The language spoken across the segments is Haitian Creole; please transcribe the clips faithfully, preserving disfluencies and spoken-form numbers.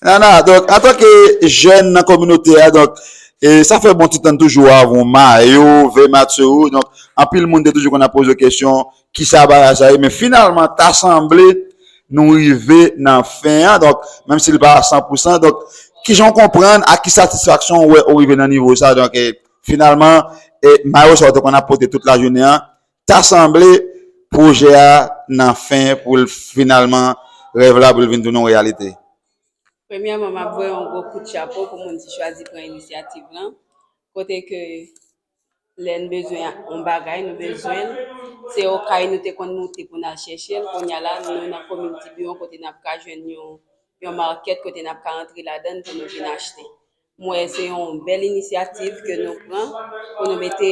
Nana, donk, antanke jèn nan kominote a, donk, e, sa fè bon ti tan toujou avè w, mayo, vè match ou. Donk, anpil moun te toujou konn ap poze w kesyon, kisa bagay sa ye, men finalman, ta sanble nou rive nan fen an. Donk, menm si l pa a san pou san, donk, kijan w konprann ak ki satisfaksyon w wè ou rive nan nivo sa? Donk, e, finalman, e, mayo sa w te konn ap pote tout lajounen an, ta sanble pwojè a nan fen pou l finalman, rèv la pou l vin tounen yon reyalite. Premyèman, m ap voye yon gwo kout chapo pou moun ki chwazi pran inisyativ lan. Kote ke lè n bezwen yon bagay, nou bezwen l. Se Okay nou te konn moute pou n al chèche l. Kounye a la, nou nan komin Tibiwon kote n ap ka jwenn yon, yon makèt kote n ap ka antre ladan l pou nou vin achte. M wè se yon bèl inisyativ ke nou pran pou nou mete,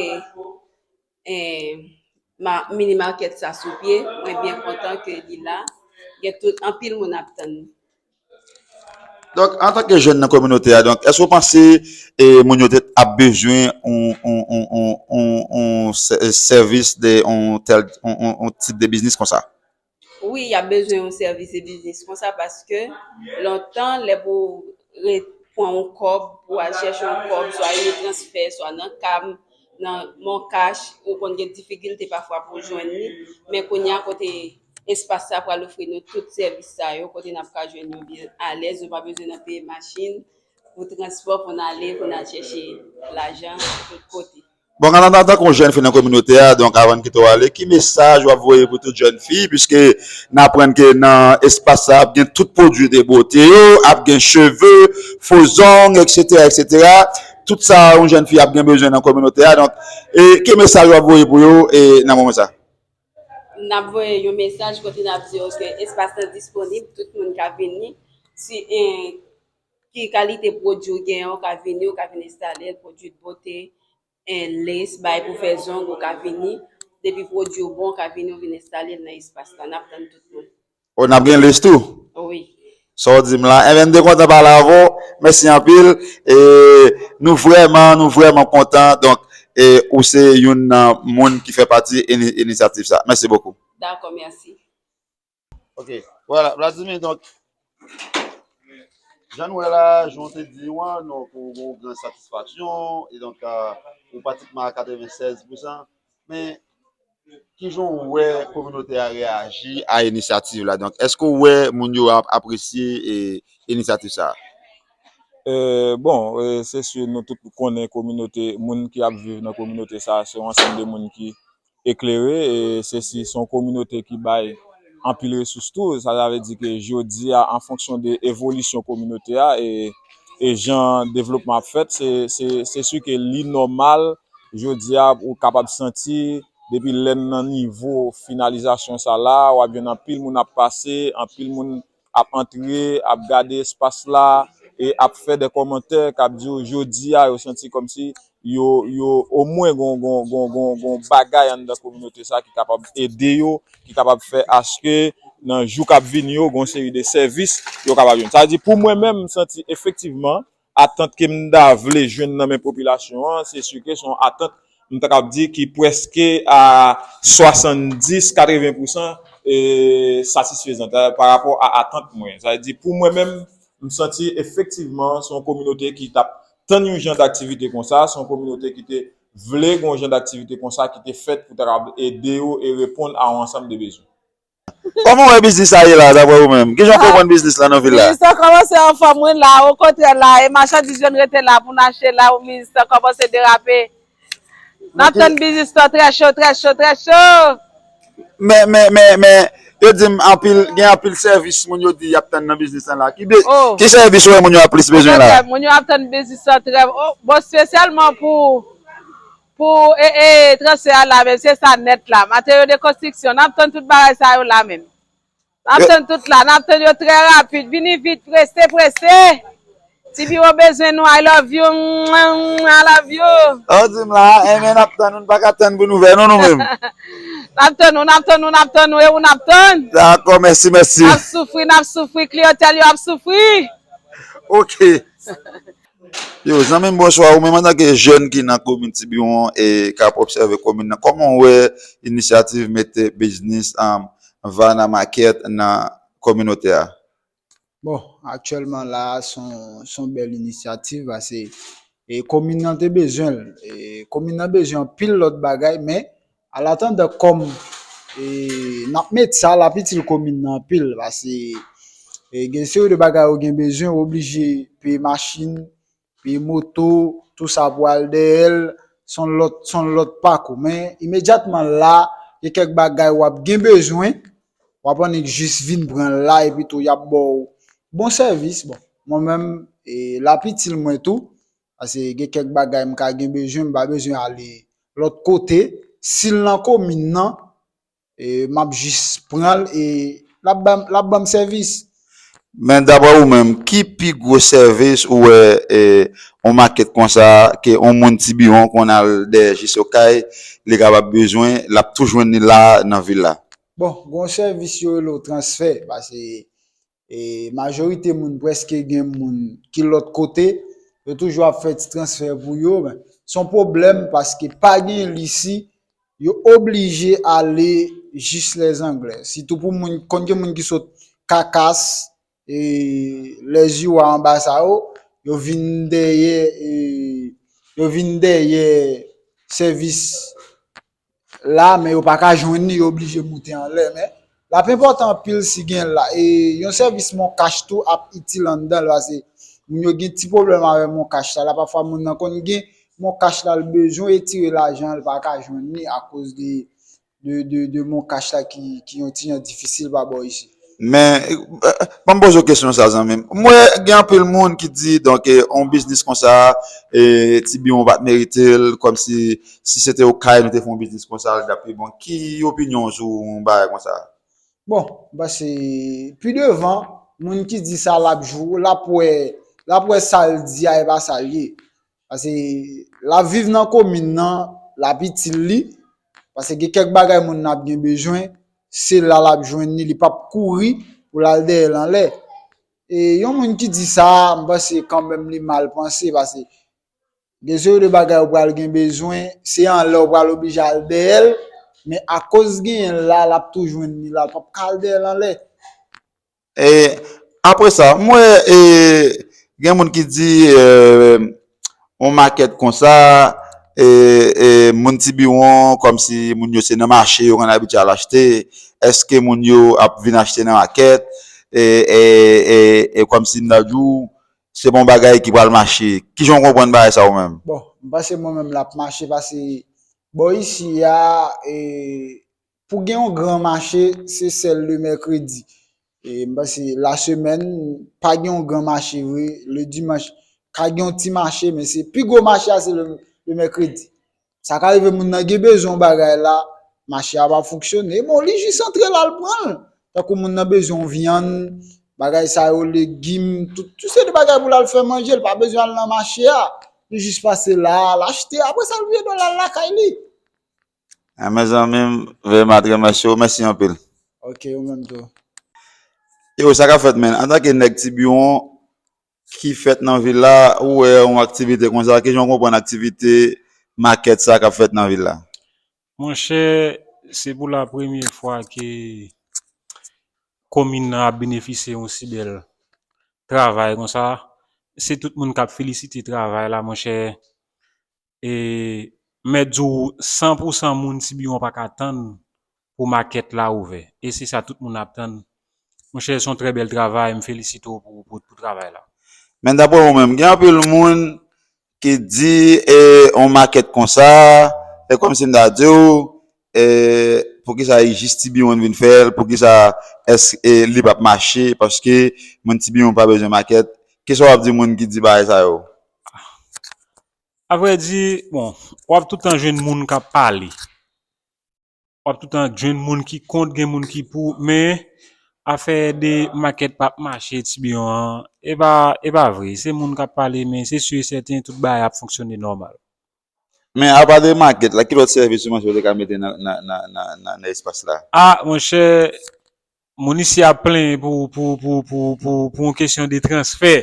eh, ma-, mini market sa sou pye. Mwen byen kontan ke li la. Gen tout, anpil moun ap tann li. Donk, antanke jèn nan kominote a, donk, èske w panse, e, moun yo te ap bezwen yon, yon, yon, yon, yon, yon sè-, sèvis de yon tèl, yon, yon, yon tip de biznis konsa? Wi, y ap bezwen yon sèvis de biznis konsa paske lontan, lè pou re-, pran yon kòb, pou al chèche yon kòb, swa yon transfè, swa nan Cam, nan MonCash, ou konn gen difikilte pafwa pou w jwenn li. Men kounye a, kote espas sa pral ofri nou tout sèvis sa yo, kote n ap ka jwenn yo byen alèz, nou pa bezwen nan peye machin pou transpò, pou n ale, pou n al chèche lajan tout kote. Bon, an atandan, tankou yon jèn fi nan kominote a, donk, avan n kite w ale, ki mesaj w ap voye pou tout jèn fi? Piske n aprann ke nan espas sa ap gen tout pwodui de bote yo, ap gen cheve, fo zong, etsetera, etsetera. Tout sa yon jèn fi ap gen bezwen nan kominote a. Donk, e, ki mesaj w ap voye pou yo, e, nan moman sa? N ap voye yon mesaj kote n ap di yo ke espas lan disponib, tout moun ka vini. Si, e, ki kalite pwodui w genyen, ou ka vini, ou ka vin enstale l, pwodui de bote, en lace, bay pou fè zong, ou ka vini. Depi pwodui w bon, ou ka vini, ou vin enstale l nan espas la. N ap tann tout moun. O, n ap gen lace tou? Wi. Sa w di m la? Enben, m te kontan pale avè w. Mèsi anpil. E nou vrèman, nou vrèman kontan. Donk, e ou se youn nan moun ki fè pati ini-, inisyativ sa. Mèsi bokou. Dakò, mèsi. Ok, vwala, Vladimir, donk, jan nou wè la, jan w te di w an, donk, ou gen yon gran satisfaksyon, e donk, euh, ou pratikman a katrevennsèz pousan, men kijan w wè kominote a reyaji a inisyativ la? Donk, èske w wè moun yo ap apresye, e, inisyativ sa a? Euh, bon, euh, se si nou tout konnen kominote, moun ki ap viv nan kominote sa a, se yon ansanm de moun ki eklere, e se si se yon kominote ki bay anpil resous tou. Sa, sa vle di ke jodi a, an fonksyon de evolisyon kominote a e, e jan devlopman ap fèt, se, se, se si ke li nòmal, jodi a, ou kapab santi, depi lè n nan nivo finalizasyon sa la, w ap jwenn anpil moun ap pase, anpil moun ap antre, ap gade espas la, e ap fè de kòmantè k ap di w jodi a, yo santi kòmsi yo, yo omwen gon, gon, gon, gon, gon bagay anndan kominote sa ki kapab ede yo, ki kapab fè aske nan jou k ap vini yo, gon seri de sèvis yo kapab jwenn. Sa vle di, pou mwen menm, m santi efektivman, atant ke m ta vle jwenn nan men popilasyon an, se si ke se yon atant, m ta kab di, ki prèske a swasanndis, katreven pousan, e, satisfezan, ta, pa rapò a atant mwen. Sa vle di, pou mwen menm, m santi efektivman se yon kominote ki t ap tann yon jan d aktivite konsa, se yon kominote ki te vle gen yon jan d aktivite konsa ki te fèt pou ta kab ede yo e reponn a yon ansanm de bezwen. Kòman w wè biznis la ye la, daprè ou menm? Kijan w konprann biznis la nan vil la? Biznis la kòmanse anfòm, wi, la. Okontrè, la, e machandiz yo n rete la pou n achte la, wi, biznis la kòmanse derape. N ap tann biznis la trè cho, trè cho, trè cho. Men, men, men, men, yo di m anpil, gen anpil sèvis moun yo di y ap tann nan biznis la la. Ki be-, ki sèvis ou wè moun yo ap plis bezwen la? Okontrè, moun yo ap tann biznis la trè, o, bon, espesyalman pou Pou, e, e, transfè a la menm, se sa nèt la. Materyo de konstriksyon, n ap tann tout bagay sa yo la menm. N ap tann tout la, n ap tann yo trè rapid. Vini vit, prese, prese. Ti biwo bezwen nou, I love you. Mwa, mwa, I love you. Sa w di m la, enben n ap tann, nou pa ka tann pou nou fè non nou menm. N ap tann ou, n ap tann ou, n ap tann ou, e ou n ap tann. Dakò, mèsi, mèsi. N ap soufri, n ap soufri, kliyantèl yo ap soufri. Ok. Yo, zanmi m, bonswa. Ou menm antanke jèn ki nan komin Tibiwon e k ap obsève komin nan, kòman w wè inisyativ mete biznis, um, Vana Market nan kominote a? Bon, Aktyèlman la, se yon, se yon bèl inisyativ, paske, e, komin nan te bezwen l. E, komin nan bezwen anpil lòt bagay, men, alatandan kòm, e, n ap met sa, l ap itil komin nan anpil, paske, e, gen seri de bagay ou gen bezwen, ou oblije peye machin, peye moto, tou sa pou al dèyè l, se yon lòt, se yon lòt pakou. Men, imedyatman la, gen kèk bagay w ap gen bezwen, w ap annik jis vin pran l la, epi tou, y ap ba w bon sèvis. Bon, mwen menm, e, l ap itil mwen tou, paske gen kèk bagay m ka gen bezwen, m pa bezwen ale lòt kote. Si l nan komin nan, e, m ap jis pran l e l ap ban m, l ap ban m sèvis. Men daprè ou menm, ki pi gwo sèvis ou wè, e, yon makèt konsa, ke yon moun Tibiwon konn al dèyè jis Okay, li kapab bezwen, l ap tou jwenn li la nan vil la? Bon, gen yon sèvis yo rele w transfè, paske, e, majorite moun, prèske gen moun ki lòt kote, yo toujou ap fè ti transfè pou yo, men se yon pwoblèm paske pa gen lisi, yo oblije ale jis Lèzanglè. Sitou pou moun, konn gen moun ki sot Kakas, e, Lèziwa anba sa yo, yo vin dèyè, e, yo vin dèyè sèvis la, men yo pa ka jwenn li, yo oblije moute anlè. Men, l ap enpòtan anpil si gen la. E yon sèvis Moncash tou ap itil anndan l, paske moun yo gen ti pwoblèm avè Moncash sa la. Pafwa moun nan konn gen Moncash la, l bezwen retire lajan, l pa ka jwenn li akoz de, de, de, de Moncash la ki, ki yon ti jan difisil pa bò isi. Men, eh, ban m poze w kesyon sa, zanmi m. M wè gen anpil moun ki di, donk, eh, yon biznis konsa, eh, Tibiwon pa t merite l, kòmsi si se te Okay nou te fè yon biznis konsa, l t ap pi bon. Ki opinyon w sou yon bagay konsa? Bon, m panse pi devan, moun ki di sa, l ap jou, l ap wè, l ap wè sa l di a, e pa sa l ye. Paske l ap viv nan komin nan, l ap itil li. Paske gen kèk bagay moun nan ap gen bezwen, se la l ap jwenn li, li p ap kouri pou l al dèyè l anlè. E yon moun ki di sa, m panse kanmenm li mal panse, paske gen seri de bagay ou pral gen bezwen, se anlè ou pral oblije al dèyè l, men akoz genyen l la, l ap tou jwenn li la, l p ap ka al dèyè l anlè. E apre sa, m wè, e, gen moun ki di, e, yon makèt konsa, e, e, moun Tibiwon, kòmsi moun yo se nan mache yo konn abitye al achte, èske moun yo ap vin achte nan makèt, e, e, e, e kòmsi m ta di w, se pa yon bagay ki pral mache. Kijan w konprann bagay sa ou menm? Bon, m panse mwen menm l ap mache paske bò isi a, e, pou gen yon gran mache, se sèl le mèkredi. E m panse lasemèn, pa gen yon gran mache vre. Le dimanch, ka gen yon ti mache, men se pi gwo mache a, se le, le mèkredi. Sa ka rive moun nan gen bezwen yon bagay la, mache a pa fonksyone. Bon, li jis antre la, l pran l. Tankou moun nan bezwen yon vyann, bagay sa yo, legim, tout, tout se de bagay pou l al fè manje, l pa bezwen al nan mache a. Li jis pase la, l achte, apre sa, l vire do l al lakay li. A, mezanmi m, Vema, trè mèsi w, mèsi anpil. Ok, ou menm tou. Yo, sa k ap fèt, menn? Antanke nèg Tibiwon ki fèt nan vil la, ou wè yon aktivite konsa, kijan w konprann aktivite makèt sa k ap fèt nan vil la? Monchè, se pou la premyè fwa ke komin nan ap benefisye yon si bèl travay konsa. Se tout moun k ap felisite travay la, monchè. E mèt di w, san pou san moun Tibiwon pa ka tann pou makèt la ouvè. E se sa tout moun ap tann. Monchè, se yon trè bèl travay, m felisite w pou, pou, pou travay la. Men daprè ou menm, gen anpil moun ki di, e, yon makèt konsa, e kòmsi m ta di w, e, poukisa e jis Tibiwon vin fè l, poukisa èske, e, li p ap mache, paske moun Tibiwon pa bezwen makèt. Kisa w ap di moun ki di bagay sa yo? Avrèdi, bon, w ap tout tan jwenn moun k ap pale. W ap tout tan jwenn moun ki kont, gen moun ki pou, men afè de makèt p ap mache Tibiwon an, e pa, e pa vre. Se moun k ap pale, men se si e sèten, tout bagay ap fonksyone nòmal. Men apa de makèt la, ki lòt sèvis ou panse yo te ka mete nan, nan, nan, nan, nan, nan espas la? A, monchè, moun isi ap plenyen pou, pou, pou, pou, pou, pou yon kesyon de transfè.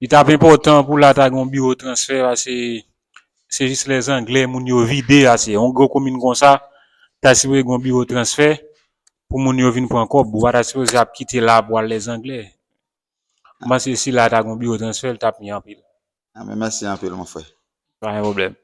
Li t ap enpòtan pou la ta gen yon biwo transfè, paske se jis Lèzanglè moun yo vide a, se yon gwo komin konsa, ta sipoze gen yon biwo transfè pou moun yo vin pran kòb. Ou pa ta sipoze ap kite la pou al Lèzanglè. M panse si la ta gon biwo transfè, l t ap mye anpil. Ah, men mèsi anpil, mon frè. Pa gen pwoblèm.